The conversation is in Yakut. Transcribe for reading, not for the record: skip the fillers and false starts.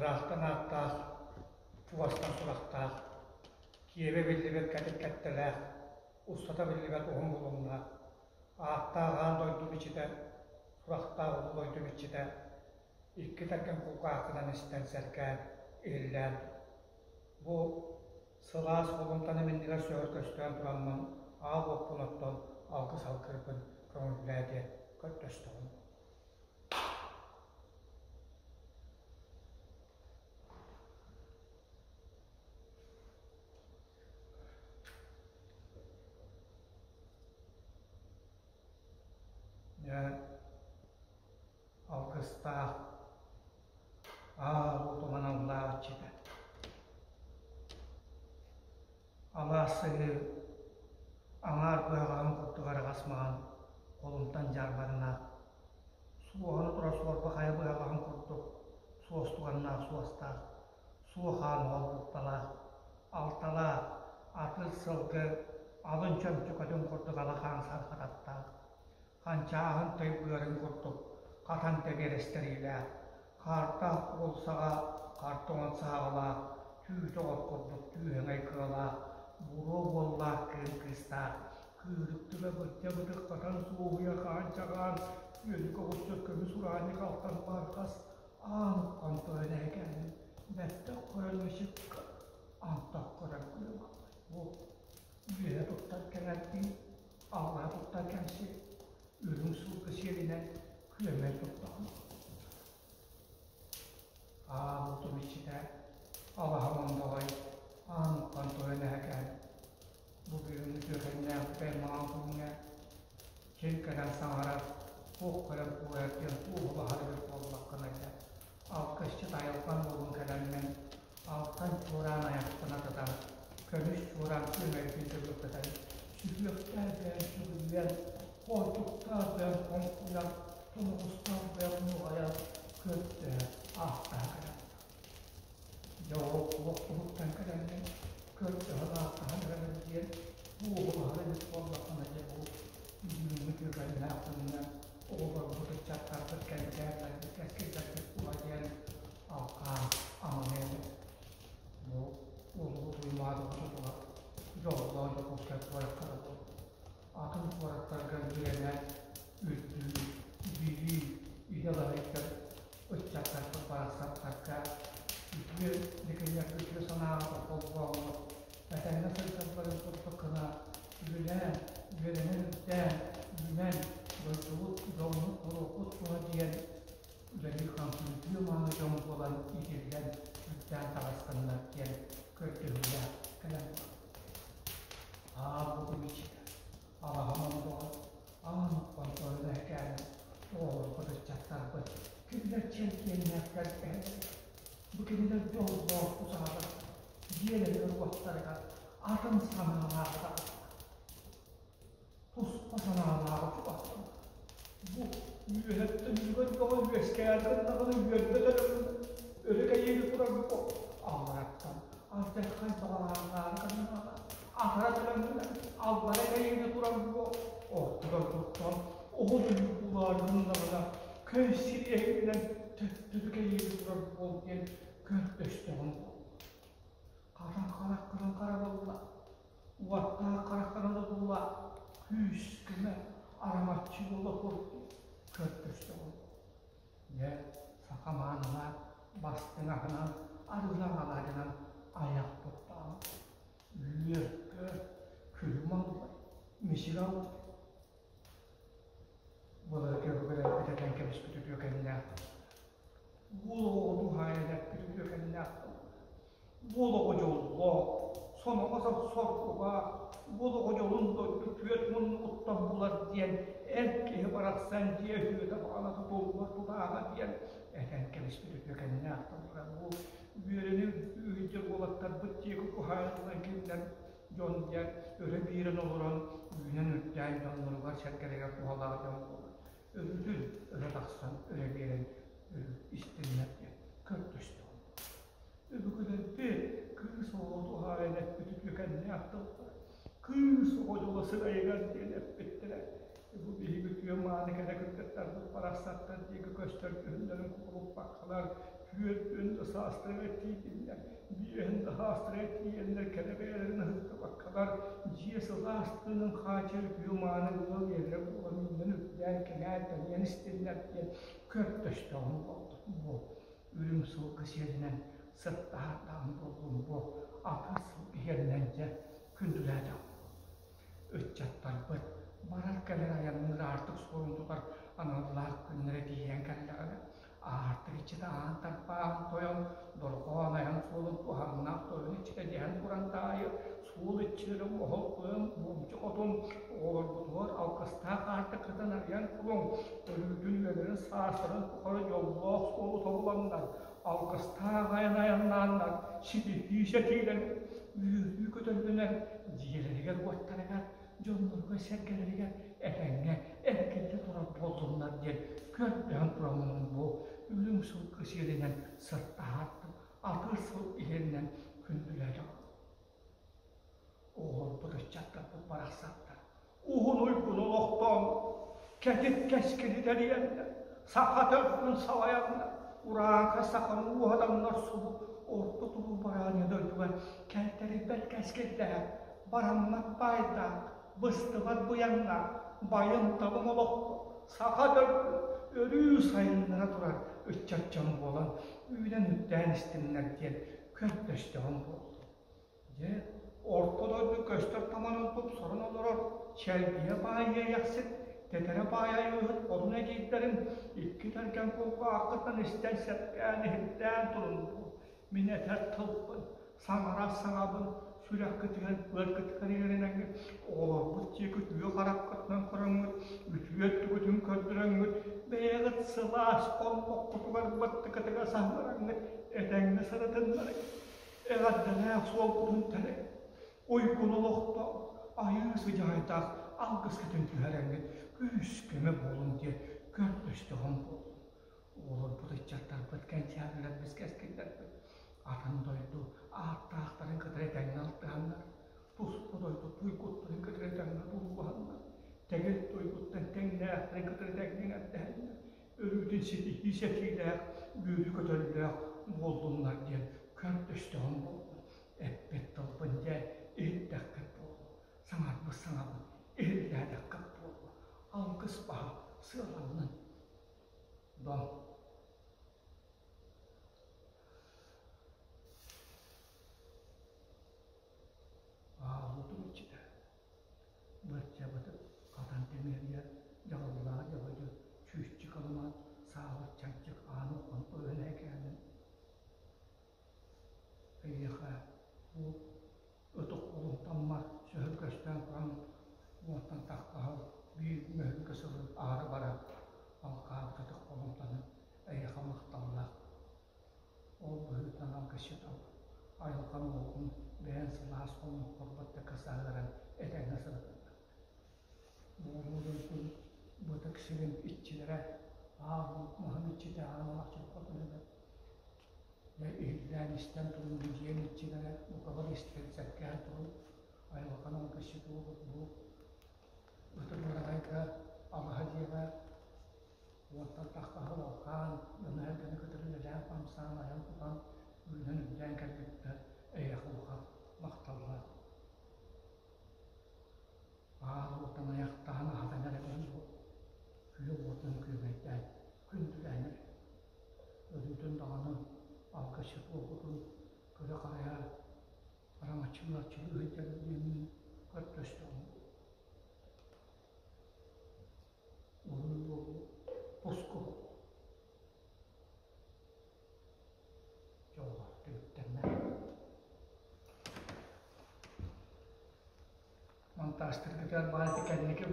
Ыраахтан ааттаах, чугастан сурахтаах, киэбэ биллибэт кэтит кэттэлээх, устата биллибэт уһун булумнаах, ааттаах аан дойду бичитэ, сурахтаах улуу дойду бичитэ, икки тэргэн кулгааххынан истэн сэргээн, иһиллээн Бу сылаас холумтаным иннигэр сөҕөр-көстөөн тураммын, аал уоппун оттон алгыс алгырбын көҥүллээ диэн көрдөстөҕүм. Дьэ, алгыстаах аал уотум аналлаах иччитэ. Алаас сыһыы аҥаар кыһаҕаһын курдук араҕас маҥан холумтан дьаарбаҥнаах, суоһана турар суорба хайа быһаҕаһын курдук суостуганнаах суостаах, суох аан уол булталаах, алталаах, атыр сылгы алын чөмчөкөтүн курдук алахаан сархататтаах, ханчааһын тый быарын курдук хатан тэбиэрэстэриилээх, хаартаах уулуссаҕа хартоҥон сааҕалаах, түүтэ от курдук түүһэҥэй кыалаах, буруо уоллаах кыым кыыстаах, кыырыктыга бырдьа бытык хатан суоһуйа хаанчаҕаан, үөнүк оҕустар көмүс ураанньык алтан бархас, аан уххан тойон эһэкээнин бэттэх көрөн ычыкка антах көрөн күлүм бу үөһэ туттар кэҥэрдии аллара туттар кэмси үрүҥ сылгы сиэлинэн күөмэй туттаҕым. Аал утум иччитэ алаһа мондоҕой аан уххан тойон эһэкээн бу бүгүҥҥү түөкэннээх бүтэй маҥан күҥҥэ ким кэлэн саҥарар, туох кэлэн туойар диэн туоһулаһар эбит буоллаххына дьэ, алгысчыт айылҕан уолун кэлэммин, алтан чуораан айахпын атытан, көмүс чуораан күөмэйбин төгүргэтэн, сүһүөхтээх бэйэм сүгүрүйэн, хоочуктаах бэйэм хоҥкуйан, тоноҕостоох бэйэм нуоҕайан, көрдөһө, ааттаһа кэлэн Дьэ ол олох туһуттан кэлэммин, көрдөһөн-ааттаһан эрэбин диэн туоһулаһар эбит буоллаххына дьэ бу бүгүҥҥү түгэннээх күҥҥэ оҕолорбут, ыччаттарбыт кэнчээрилэрбит, кэскиллэрбит туһа диэн алҕаан аманыа этэ. Бу улуу Туймаада тутула дьоллоох Дьокуускай куоракка да буоллун, атын куораттарга үөрэнэ, үрдүү, билии, идэ ылаһыттар ыччаттарбыт барахсаттарга үтүө деканьякка үтүө санааҕа холбооҥҥут, этэҥҥэ сылдьалларын курдук гына үлэлээн, үөрэнэн үрдээн, үүнэн, дойдубут, дьоммут, норуоппут туһа диэн үлэлии-хамсыы үтүө мааны дьон буолан иитиллэн, үрдээн таҕыстыннар диэн көрдөһүүлээх кэлэн Аабытым иччитэ, алаһам онтоҕо, аан онтон эһэкээн оҕолорбут, ыччаттарбыт, кинилэр чэлгиэннээхтэр эһэлэр. Бу кинилэр дьоллоох тусаһалар, дьиэлэригэр-уоттарыгар атын санаалаах туспа санаалааҕы чугастан бу үөһэттэн үгэн бөҕө үөскээн даҕаны үөрбэт эрэ өрө кэйиэли турар бу аллараттан алдьархай баҕалааннаары гыннаҕына атара төлөҥнүнэн аллара кэйиэли турар бу ортотор туттан уһун уйук булаары гыннаҕына көй сириэһинэн төттөрү кэйиэли турар буол диэн көрдөстөҕүм буолла хатан хараххынан харабылла Уоттаах харахтарын одуулаа, күүс-көмө, араҥаччы буола курдук көрдөстө ол. Дьэ, саха маанылаах бастыҥ аһынан, арыылаах алаадьынан айах туттаҕым. Үөркө, күлүм аллай, мичил аллай. Былыргы өбүгэлэрбит этэн кэбиспит үтүөкэннээх уол оҕоҕо туһаайан эппит үтүөкэннээх Уол оҕо дьоллоох, соноҕос соргулаах, уол оҕо дьолун дойду түөрт муннугуттан булар диэн эр киһи барахсан дьиэ үһүөтэ баҕана тутуллар тутааҕа диэн этэн кэбиспит үтүөкэннээх тыллара бу үөрэни үһүйдэр уолаттарбыт диэки туһаайыллан кинилэр дьон диэн өрө биэрэн олорон үүнэн үрдээн дьонноругар-сэргэлэригэр туһалаах дьон буолан өрүтүн өрө тахсан өрө биэрэн истиннэр диэн көрдөстүм. Өбүгэлэрбит кыыс оҕо туһаайан эппит үтүөкэннээх тыллара, кыыс оҕо дьоло сырайыгар диэн эппиттэрэ. Бу биһиги үтүө мааны кэрэ кыргыттарбыт барахсаттар диэки көстөр дьүһүннэрин кубулуппаккалар, Түөртүөн да саастарыгар тиийдиннэр, биэһин да саастарыгар тиийэннэр кэрэ бэйэлэрин ыһыктыбаккалар, дьиэ сылаас тыынын хааччыйар үтүө мааны ыал ийэлэрэ буолан үүнэн үрдээн кэҥээн тэнийэн истиннэр диэн көрдөстөҕүм буоллун бу үрүҥ сылгы сиэлинэн сыттаһардаҕым буоллун бу атын сылгы иһэринэн дьэ күндүлээтэҕим Ыччаттарбыт барар-кэлэр айанныыр аартык суолун тутар аналлаах күннэрэ тиийэн кэллэҕинэ, аартык иччитэ аан тарбааһын тойон, дорҕоон айан суолун туһааннаах тойон иччитэ дэһэн туран таайы, суол иччилэрэ оһол тойон буомчу хотун оҕолорбутугар алгыстаах аартыккытын арыйан кулуҥ, өрүүтүн үйэлэрин саастарын тухары дьоллоох суолу тобуланнар, алгыстаах айан айаннааннар, ситиһии сэтиилэнэн, үөрүү көтөллөнөн, дьиэлэригэр-уоттарыгар, дьонноругар-сэргэлэригэр этэҥҥэ эргиллэ турар буоллуннар диэн көрдөһөн тураммын бу үрүҥ сылгы сиэлинэн сыртаһааттым, атыр сыл иһэринэн күндүлээтэҕим. Оҕолорбут, ыччаттарбыт барахсаттар уһун уйгуну олохтоон, кэтит кэскили тэрийэннэр, саха төрдүн салайаннар, урааҥхай саханы ууһатаннар субу орто туруу бараанньа дойдуга кэлтэрийбэт кэскилдээх, бараммат баайдаах, быстыбат быйаҥнаах, байым-талым олохто саха төрдүн өрүү сайыннара турар ыччат дьон буолан үүнэн-үрдээн истиннэр диэн көрдөстөҕүм буоллун. Дьэ, орто дойду көстөр таманын тупсаран олорор Чэлгийэ баай Иэйэхсит, Тэтэрэ баай Айыыһыт хотун эдьиийдэрин икки тэргэн кулгааххыттан истэн сэргээн иһиттээн турун. Мин этэр тылбын, саҥарар саҥабын сүрэххитигэр, быаргытыгар иҥэринэҥҥит, оҕолорбут диэки үтүө хараххытынан көрөҥҥүт, үтүө өттүгүтүн көрдөрөҥҥүт, бэйэҕит сылаас хонноххутугар баттыкытыгар саһыараҥҥыт этэҥҥэ сырытыннарыҥ. Эҕэрдэлээх суолгутун тэлэ, уйгун олохтоох, айыы сыдьаайдаах алгыскытын түһэрэҥҥит күүс-көмө буолун диэн көрдөстөҕүм буоллун. Оҕолорбут, ыччаттарбыт, кэнчээрилэрбит, кэскиллэрбит атын дойду ааттаахтарын кытары тэҥҥэ алтыһаннар, туспа дойду туйгуттарын кытары тэҥҥэ туруулаһаннар, тэгил туйгуттан тэҥнээхтэрин кытары тэҥҥэ эҥэрдэһэннэр, өрүүтүн ситиһии сэтиилээх, үөрүү көтөллөөх буоллуннар диэн көрдөстөҕүм буоллун. Эппит тылбын дьэ иһиттэххит буолуо, саҥарбыт саҥабын иһиллээтэххит буолуо, алгыс баһа сыаланнын. Дон. Аалутум иччитэ Баччабытын хатан тэмиэрийэ дьаҕыллаах дьабадьы чүүччүк алымаат саабыт чанчык ааны уххан тойон эһэкээнин эйиэхэ бу ытык холумтаммар сөһүргэстээн туран уонтан таххаһал биир мөһүлгэ сылы аһара бара алҕаабыт ытык холумтаны эйиэхэ махталлаах. Ол быһыытынан алгысчыт айылҕан уоҕун бэйэн сылаас хоннохторбот да кысаһыаран этэҥҥэ сырытынна. Буолуу дойдун бытык сирин иччилэрэ аал маһын иччитэ аан алахчын хотун эбэт дьэ иһиллээн истэн турун дьиэн иччилэрэ букабар истэн сэргээн турун айылҕан алгысчыт уолут бу ытык ураҕайга алаһа дьиэҕэ Уонтан тахса сыл алҕаан, дьону-сэргэни кытары үлэлээн-хамсаан, айан-тутан, үүнэн-үрдээн кэлбиттэр эйиэхэ улахан махталлаах. Аал уотан айахтаан аһатан эрэбин бу күөх уотун күөмэйдээн, күндүлээн эрэ. Өрүүтүн даҕаны алгысчыт уолгутун көрө-харайа араҥаччылыы-арчылыы сылдьар диэммин көрдөстөҕүм. Уһун буолуо, туску дьолго түмүктэннэ. Монтажтаргытыгар баар кэнники